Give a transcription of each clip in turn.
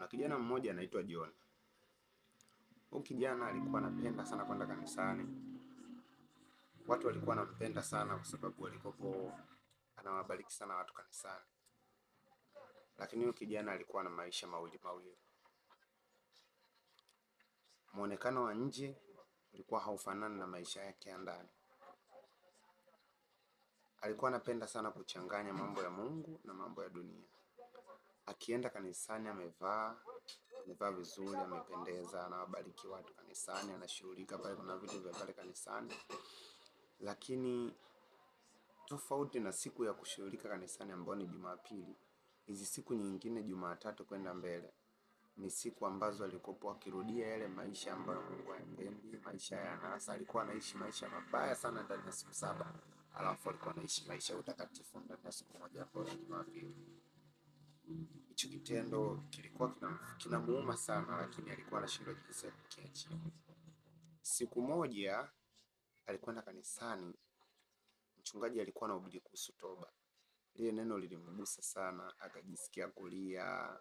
Kuna kijana mmoja anaitwa John. Huyu kijana alikuwa anapenda sana kwenda kanisani. Watu walikuwa wanampenda sana kwa sababu alikuwa anawabariki sana watu kanisani. Lakini huyu kijana alikuwa na maisha mawili mawili. Muonekano wa nje ulikuwa haufanani na maisha yake ya ndani. Alikuwa anapenda sana kuchanganya mambo ya Mungu na mambo ya dunia. Akienda kanisani amevaa vizuri, amependeza, anawabariki watu kanisani, anashughulika pale, kuna vitu vya pale kanisani. Lakini tofauti na siku ya kushughulika kanisani ambayo ni Jumapili, hizi siku nyingine Jumatatu kwenda mbele ni siku ambazo alikuwa akirudia yale maisha ambayo Mungu hayapendi, maisha ya anasa. Alikuwa anaishi maisha mabaya sana ndani ya siku 7, alafu alikuwa anaishi maisha ya utakatifu ndani ya siku moja ambayo ni Jumapili. Hicho kitendo kilikuwa kinamuuma sana, lakini alikuwa anashindwa jinsi ya kukiachia. Siku moja alikwenda kanisani, mchungaji alikuwa anahubiri kuhusu toba. Lile neno lilimgusa sana, akajisikia kulia,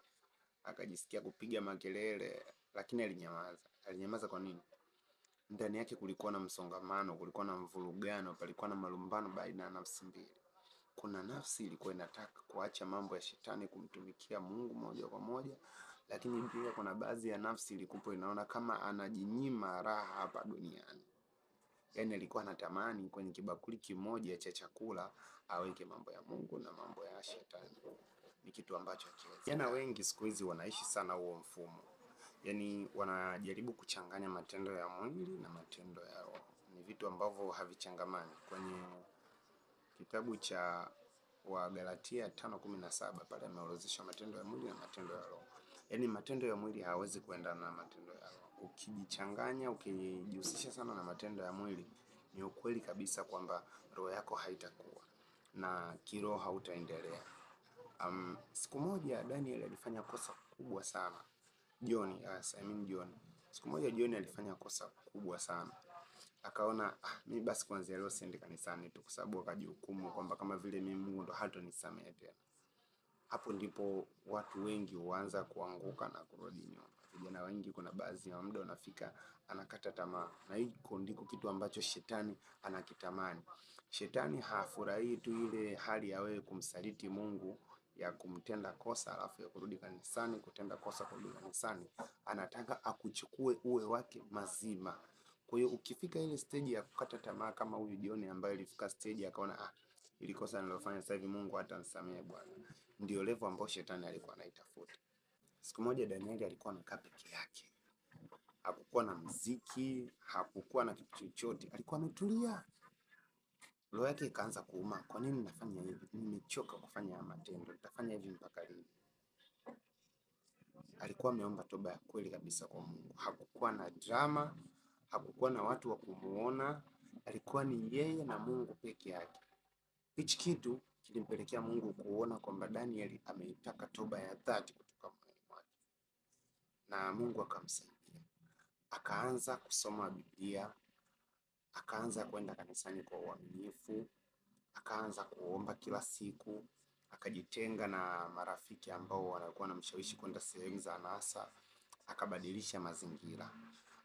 akajisikia kupiga makelele, lakini alinyamaza. Alinyamaza kwa nini? Ndani yake kulikuwa na msongamano, kulikuwa na mvurugano, palikuwa na malumbano baina ya nafsi mbili. Kuna nafsi ilikuwa inataka kuacha mambo ya shetani kumtumikia Mungu moja kwa moja, lakini pia kuna baadhi ya nafsi ilikuwa inaona kama anajinyima raha hapa duniani. Yaani alikuwa anatamani kwenye kibakuli kimoja cha chakula aweke mambo ya Mungu na mambo ya shetani. Ni kitu ambacho hakiwezi. Vijana wengi siku hizi wanaishi sana huo mfumo. Yaani wanajaribu kuchanganya matendo ya mwili na matendo ya roho. Ni vitu ambavyo havichangamani. Kwenye kitabu cha Wagalatia 5:17 pale ameorodhesha matendo ya mwili na matendo ya roho. Yaani matendo ya mwili hayawezi kuendana na matendo ya roho. Ukijichanganya, ukijihusisha sana na matendo ya mwili, ni ukweli kabisa kwamba roho yako haitakuwa na kiroho hautaendelea. Siku moja Daniel alifanya kosa kubwa sana. John, I mean John. Siku moja John alifanya kosa kubwa sana. Akaona mimi basi kuanzia leo siendi kanisani tu, kwa sababu akajihukumu kwamba kama vile mimi Mungu ndo hatonisamehe tena. Hapo ndipo watu wengi huanza kuanguka na kurudi nyuma. Vijana wengi kuna baadhi ya muda unafika anakata tamaa, na hiko ndiko kitu ambacho shetani anakitamani. Shetani hafurahii tu ile hali ya wewe kumsaliti Mungu, ya kumtenda kosa alafu ya kurudi kanisani, kutenda kosa kurudi kanisani. Anataka akuchukue uwe wake mazima. Kwa hiyo ukifika ile stage ya kukata tamaa kama huyu John ambaye alifika stage akaona ili kosa nilofanya sasa hivi Mungu hatanisamehe bwana. Ndio level ambayo shetani alikuwa anaitafuta. Siku moja Danieli alikuwa anakaa peke yake. Hakukuwa na muziki, hakukuwa na kitu chochote. Alikuwa ametulia. Roho yake ikaanza kuuma. Kwa nini nafanya hivi? Nimechoka kufanya haya matendo. Nitafanya hivi mpaka lini? Alikuwa ameomba toba ya kweli kabisa kwa Mungu. Hakukuwa na drama, hakukuwa na watu wa kumuona. Alikuwa ni yeye na Mungu peke yake. Hichi kitu kilimpelekea Mungu kuona kwamba Daniel ameitaka toba ya dhati kutoka moyoni mwake. Na Mungu akamsaidia. Akaanza kusoma Biblia, akaanza kwenda kanisani kwa uaminifu, akaanza kuomba kila siku, akajitenga na marafiki ambao wanakuwa wanamshawishi kwenda sehemu za anasa, akabadilisha mazingira.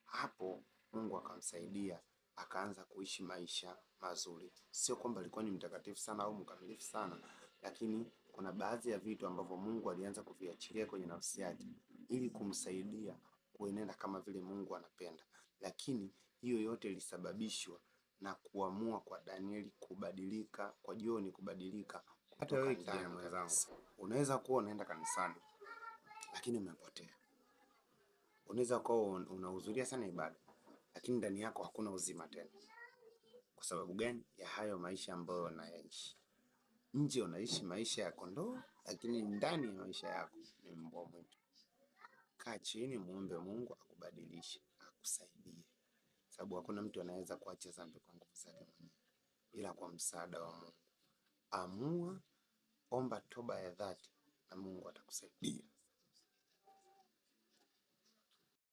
Hapo Mungu akamsaidia, akaanza kuishi maisha mazuri. Sio kwamba alikuwa ni mtakatifu sana au mkamilifu sana, lakini kuna baadhi ya vitu ambavyo Mungu alianza kuviachilia kwenye nafsi yake ili kumsaidia kuenenda kama vile Mungu anapenda. Lakini hiyo yote ilisababishwa na kuamua kwa Danieli kubadilika, kwa John kubadilika. Hata wewe kijana mwenzangu, unaweza kuwa unaenda kanisani lakini umepotea. Unaweza kuwa unahudhuria sana ibada lakini ndani yako hakuna uzima tena. Kwa sababu gani? Ya hayo maisha ambayo unayaishi. Nje unaishi maisha ya kondoo, lakini ndani ya maisha yako ni mbwa mwitu. Kaa chini, muombe Mungu akubadilishe, akusaidie. Sababu hakuna mtu anaweza kuacha dhambi kwa nguvu zake mwenyewe, ila kwa msaada wa Mungu. Amua, omba toba ya dhati na Mungu atakusaidia.